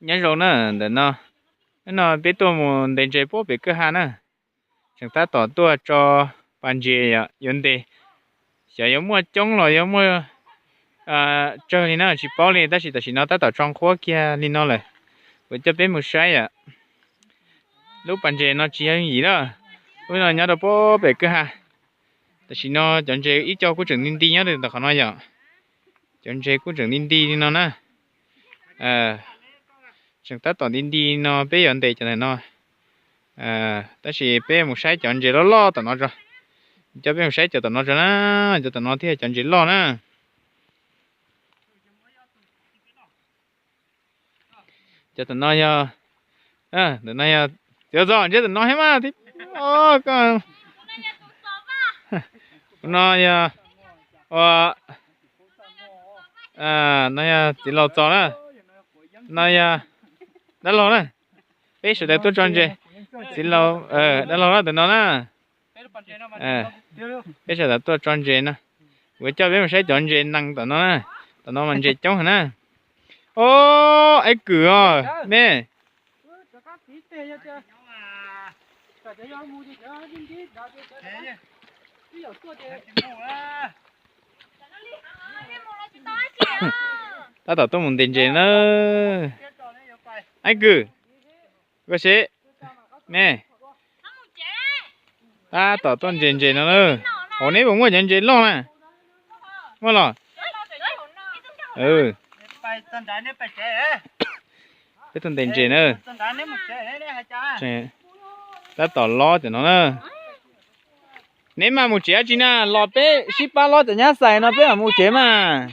Nyob zoo na, ntawm no, hnub no peb tuaj mus ntes ntses puag pem kwj ha na. Tseem tab tom tuaj tso pas ntses yom, yuav ntes. Xyov yuav muaj coob los yuav muaj tsawg li na tsis paub li, tab sis tam sim no tab tom tso nqhuab kiag li no lawm. Kuv coj peb mus saib yom. Lub pas ntses no tsis yog yooj yim na. Lub no nyob rau puag pem kwj ha. Tam sim no cov ntses ib co kuj tseem nti nti nyob rau tom qhov no yom. Cov ntses kuj tseem nti nti li no na. Tseem tab tom nti nti no peb yuav ntes cov ntawm no. Tab sis peb mus saib cov ntses loj loj tom no tso. Coj peb mus saib cov tom no tso na. Cov tom no thiaj cov ntses loj na. Cov tom no yog, tom no yog, txiv txos ntseb tom no thiab mas. Koj, no yog, ua, no yog txiv laus txos na. No yog dab laug na. Peb sawv daws tuaj tso ntses. Txiv laus, dab laug na, tom no na. Peb sawv daws tuaj tso ntses no. Kuv coj peb mus saib cov ntses nees tom no na. Tom no mas ntses coob heev na. Ob, Aib Kwm os me. Tab tom tuaj mus ntes ntses na. Aib Kwm, koj seb, me. Tab tom tuaj ntes ntses no na. Hauv neb puas muaj cov ntses loj na? Muaj los? Peb tuaj ntes ntses na. Tab tom lob cov no na. Neb mas mus tsev dab tsi na, los peb sib pab lob cov nyab xais no peb mam mus tsev mas.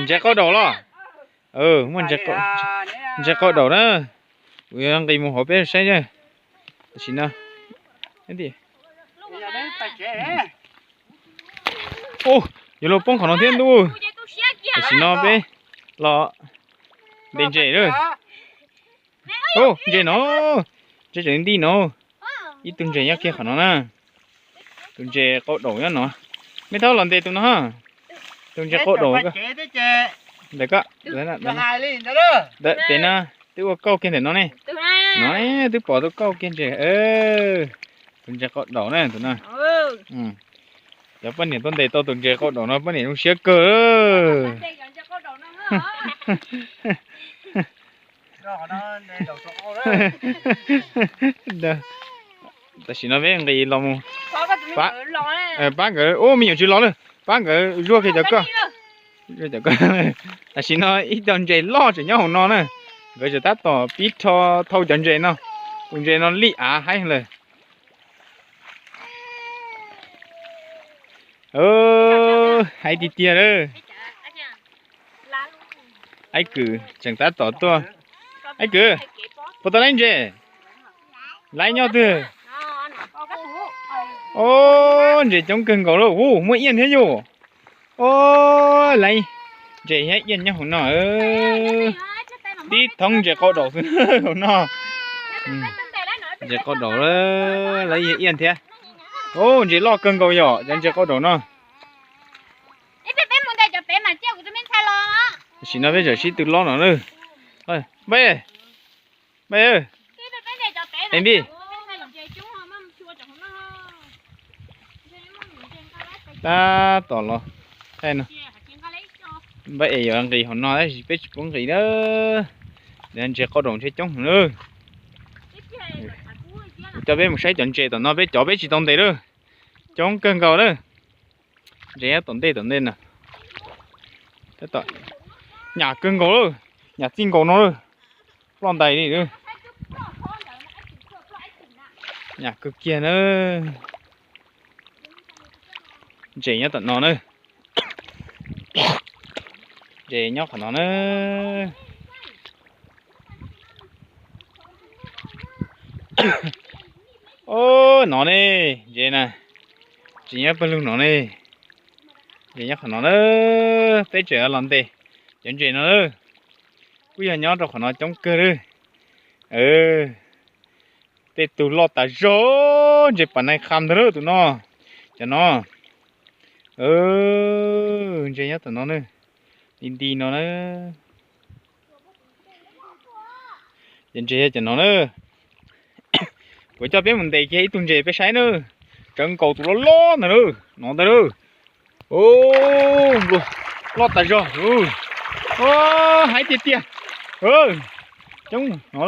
Ntses qaub daus los? Muaj ntses qaub daus na. Kuv yuav nqis mus hauv peb saib. Tam sim no yuav luag poob qhov no thiab ntuj. Tam sim no peb los ntes ntses lawm. Ntses no, ntses tseem nti no. Ib tug ntses nyob kiag qhov no na. Tus ntses qaub daus nyob no. Mej thaub los ntes tus no. Tus ntses qaub daus. Ntawm ko, pem no twb ua kauj kiag ntawm no ne. No twb pom tus kauj kiag ntses. Tus ntses qaub daus na tus no. Cov poj niam tuaj ntes tau tus ntses qaub daus no poj niam zoo siab kawg. Tam sim no peb nqis los mus pab nkawd, ub, me nyuam tsis los lawm, pab nkawd zuaj kiag cov kauj. Tam sim no ib co ntses loj tseem nyob hauv no na, nkawd tseem tab tom pib rho thau cov ntses no, tus ntses no lij av haib lawm. Haib tiag tiag lawm. Aib Kwm tseem tab tom tuaj. Aib Kwm, puas tau laib ntses? Laib nyob twg? Ob, ntses coob kawg nkaus lawm, muaj iab thiab yus. Ob, laib, ntses thiab iab nyob hauv no. Tib thoob ntses qaub daus xwb hauv no. Ntses qaub daus, laib yog iab thiab. Ub, ntses loj kawg nkaus yom, cov ntses qaub daus no. Tam sim no peb tseem sib tw lob no na. Npaj, npaj, npaj. Tab tom los thaij no. Npaj es yuav nqis hauv no tab sis peb tsis pub nqis na. Ntses qaub daus ntshe coob heev na. Kuv coj peb mus saib cov ntses tom no, peb cov peb tsis tau ntes lawm. Coob kawg nkaus lawm. Ntses nyob tom ntej tom ntej na. Nyam kawg nkaus lawm, nyam txij nkaus no lawm. Ploj ntais li lawm. Nyam kawg kiag na. Ntses nyob tom no na. Ntses nyob qhov no na. Ob, no ne, ntses na, ntses nyob pawg lug no ne. Ntses nyob qhov no na, peb tseem los ntes cov ntses no na. Kuj yog nyob rau qhov no coob kawg lawm. Tej tug loj tas zog, ntses pas nais qha ntag lawm tus no. Cov no, ntses nyob tom no na. Li nti no na. Ces ntses yog cov no na. Kuv coj peb mus ntes kiag ib tug ntses peb saib na. Tsawv nkaus tus loj loj ntawd na. No ntag na. Loj tas zog. Haib tiag tiag. Coob no.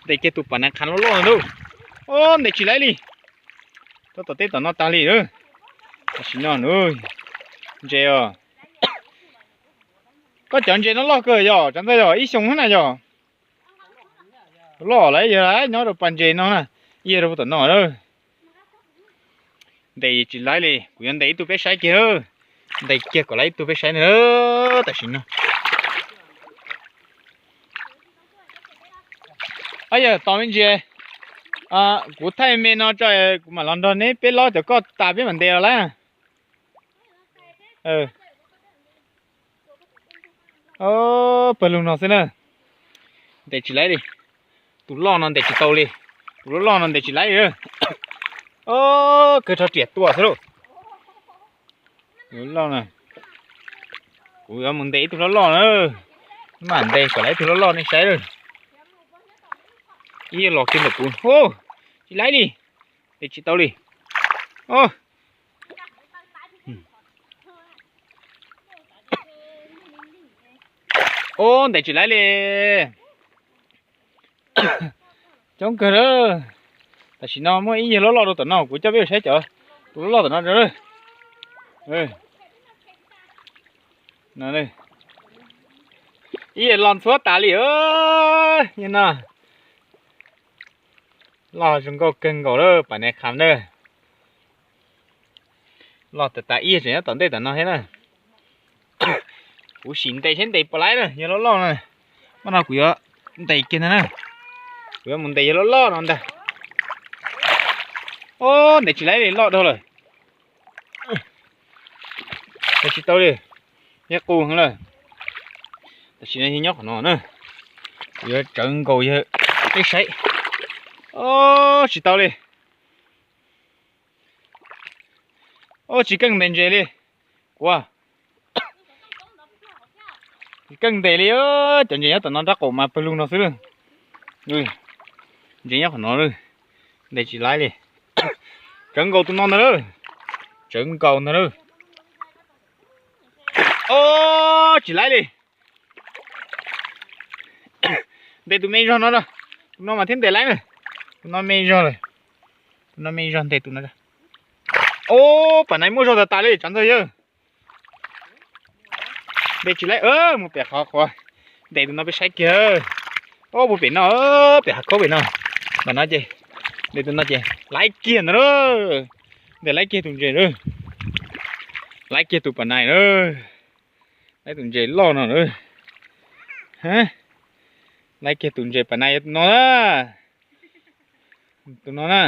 Ntes kiag tus pam nais qhav loj loj ntawd. Ntes tsis laib li. Rau tom teb tom no tag li. Tam sim no ntses os. Koj cov ntses no loj kawg yog tsav ntxawg yog ib xyoo na yog. Loj lawm yog nyob rau pas ntses no na. Ib yam rau tom no na. Ntes tsis laib li, kuv yuav ntes ib tug peb saib kiag. Ntes kiag kom laib ib tug peb saib na. Tam sim no yog tos me ntsis, kuv thaij me no tso, kuv mam los nrog neb peb lob cov koj tas peb mam ntes los lawm. Pawg lug no xwb na. Ntes tsis laib li. Tus loj no ntes tsis tau li. Tus loj loj no ntes tsis laib li. Kawg rho riam tua xwb lauj. Kuv yuav mus ntes ib tug loj loj na. Mam ntes kom laib ib tug loj loj nej saib lawm. Ib los kiag ntawm kuv. Tsis laib li. Ntes tsis tau li. Ntes tsis laib li. Coob kawg lawm. Tam sim no muaj ib yawg loj loj rau tom no, kuv coj peb mus saib cov tus loj loj tom no. Ib yawg los ntxhuav tas li. Yawg no loj zoo nkauj kawg nkaus lawm pas nais kham na. Loj tas tas ib yawg tseem nyob tom ntej tom no thiab na. Kuv sim ntes saib ntes puas laib na yawg loj loj no. Mas no kuv yuav ntes kiag ntag na. Kuv yuav mus ntes yawg loj loj no ntag. Ntes tsis laib li, loj dhau lawm. Ntes tsis tau li. Yawg qus heev lawm. Tam sim no yawg nyob qhov no na. Kuv yuav tsawv nkaus yawg peb saib. Tsis tau li. Tsis keej ntes ntses li. Kuv tsis keej ntes li. Cov ntses nyob tom no nrab qaum mas pawg lug no xwb. Ntses nyob qhov no, ntes tsis laib li. Tsawv nkaus tus no ntag lawm. Tsawv nkaus ntag lawm. Tsis laib li. Ntes tus me zog no, tus no mas thiaj ntes laib na. Tus no me zog lawm. Tus no me zog, ntes tus no. Pas nais muaj zog tas tas li tsav ntxawg yawg. Ntes tsis laib, mus pem qhov qhuav. Ntes tus no peb saib kiag. Mus pem no, pem hav khaub pem no. Ntawm no ces, ntes tus no ces laib kiag ntag na. Ntes laib kiag tus ntses na. Laib kiag tus pas nais na. Laib tus ntses loj no na. Laib kiag tus ntses pas nais yog tus no na. Tus no na.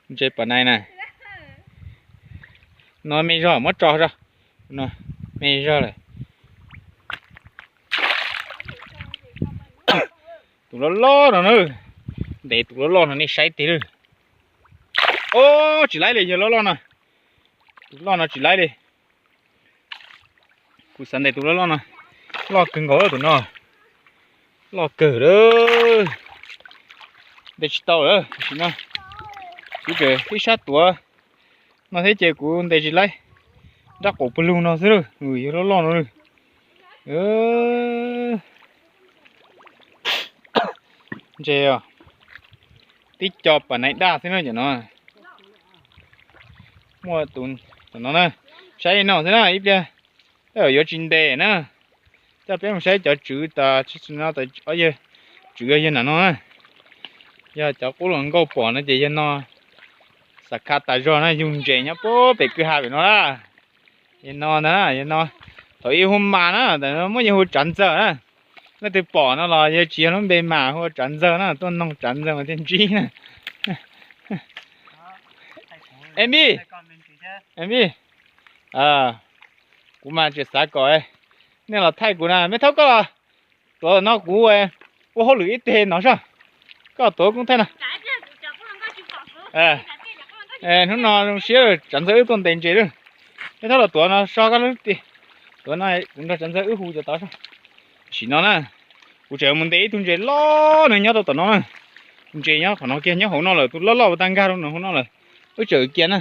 Ntses pas nais na. No me zog muab tso tso. No me zog lawm. Tus loj loj no na. Ntes tus loj loj no nej saib tiag lawm. Tsis laib li yawg loj loj no. Tus loj no tsis laib li. Kuv xav ntes tus loj loj no. Loj kawg nkaus tus no. Loj kawg lawm. Ntes tsis tau lawm tam sim no. Kuv tseem ib sab tuav no thiab ces kuv ntes tsis laib. Nrab qaum pawg lug no xwb, yawg loj loj no. Ntses os, tib co pas nais daj xwb na cov no. Muaj tus, cov no na, saib li no xwb na ib pliag, tej zaum yuav tsis ntes na. Coj peb mus saib cov tswv tas, tswv yog yawg nam no na. Yog cov qub hluas nkauj pom no ces yawg no xav kha tas zog na, yug ntses nyob puag pem kwj ha pem no na. Yawg no ntag, yawg no thaum ub hu mas na, muab yawg hu Tsav Ntxawg na. Leej twg pom no los yawg tsis yog lub npe mas hu ua Tsav Ntxawg na, tuaj noog Tsav Ntxawg mas thiaj ntsib na. Em Vij, em Vij, kuv mas tseem xav kom nej los thaij kuv na, me thaub koj los tuav no kuv ua hauj lwm ib teg no soj. Koj tuav koob thaij no. Hnub no zoo siab Tsav Ntxawg wb tuaj ntes ntses lawm. Neb txhob los tuav no so koj lub ti. Tuav no kuv nrog Tsav Ntxawg wb hu cov tod so. Tam sim no na, kuv tseem mus ntes ib tug ntses loj no nyob rau tom no na. Ntses nyob qhov no kiag, nyob hauv no lawm, tus loj loj uas tag nkag rau no hauv no lawm. Wb tseem kiag na.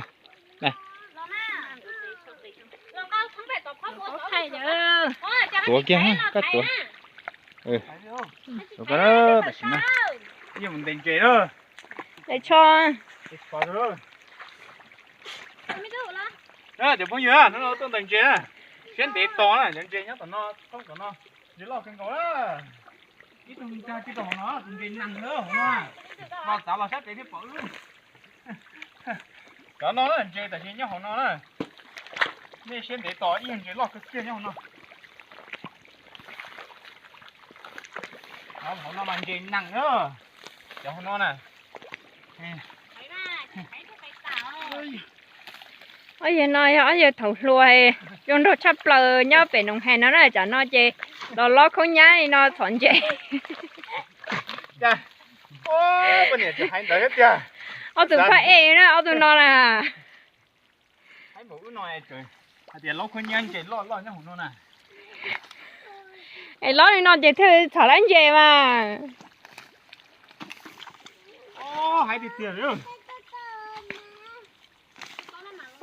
Tuav kiag, koj tuav. Tuav koj tam sim no. Wb yuav mus ntes ntses na. Cov phooj ywg, hnub no tuaj ntes ntses na. Siab ntev tos na, cov ntses nyob tom no, thoob tom no, ntses loj kawg nkaus na. Ib tug ntag tij rau hauv no, tus ntses nees na hauv no. Los txav los sab pem thiaj pom wb. Cov no na, ntses tam sim nyob hauv no na. Nej siab ntev tos ib yam ntses loj kawg kiag nyob hauv no. Hauv no mas ntses nees na. Cov hauv no na. Ob yawg no yog ob yawg thaum hluas zoo nraug tshaj plaws nyob pem Noov Hais no na, tsam no ces los lob khaub nyab li no txhom ntses. Ob tug phaj ej na, ob tug no na. Es lob li no ces thiaj txhom lab ntses mas.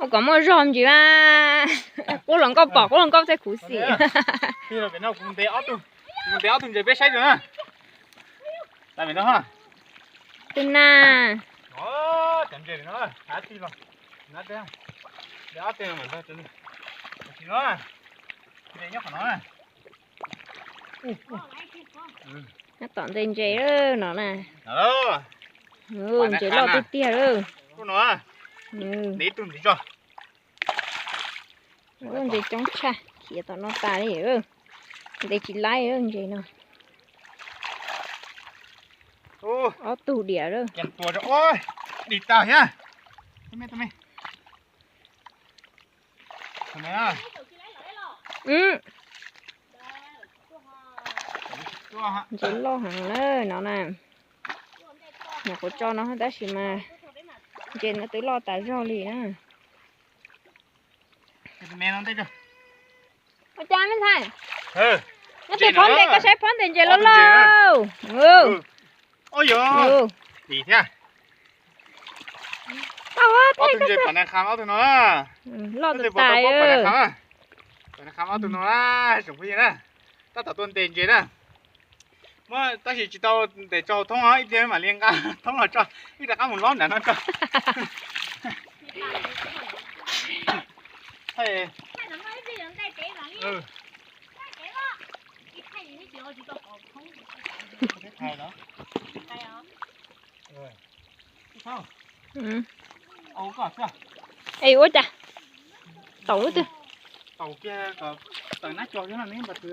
Ua kom muaj zog ntsis mas. Qub hluas nkauj pom qub hluas nkauj thiaj khuv xim. Tus na. Nyob tom ntej ntses no na. Ntses loj tiag tiag lawm. Ntses coob tshaj, khiav tom no tas li. Ntes tsis laib ntses no. Ob tug diam lawm. Ntses loj heev lawm no na. Nyuam qhuav tso no tab sis mas ntses no twb loj tas zog li na. Ua cas me ntxhais? Nyob twg phob ntes, koj saib phob ntes ntses loj loj. Ob tug ntses pam nas kham ob tug no. Loj tas tas. Pam nas kham ob tug no na, tsoom phooj ywg na. Tab tom tuaj ntes ntses na. Muab tab sis tsis tau ntes tso thoob, ib pliag mam li nqa thoob los tso, wb rov qab mus lob nram no tso. Es ua cas? Taus lub twg? Taus kiag kom tawm nab co xwb no ne npawg Tw.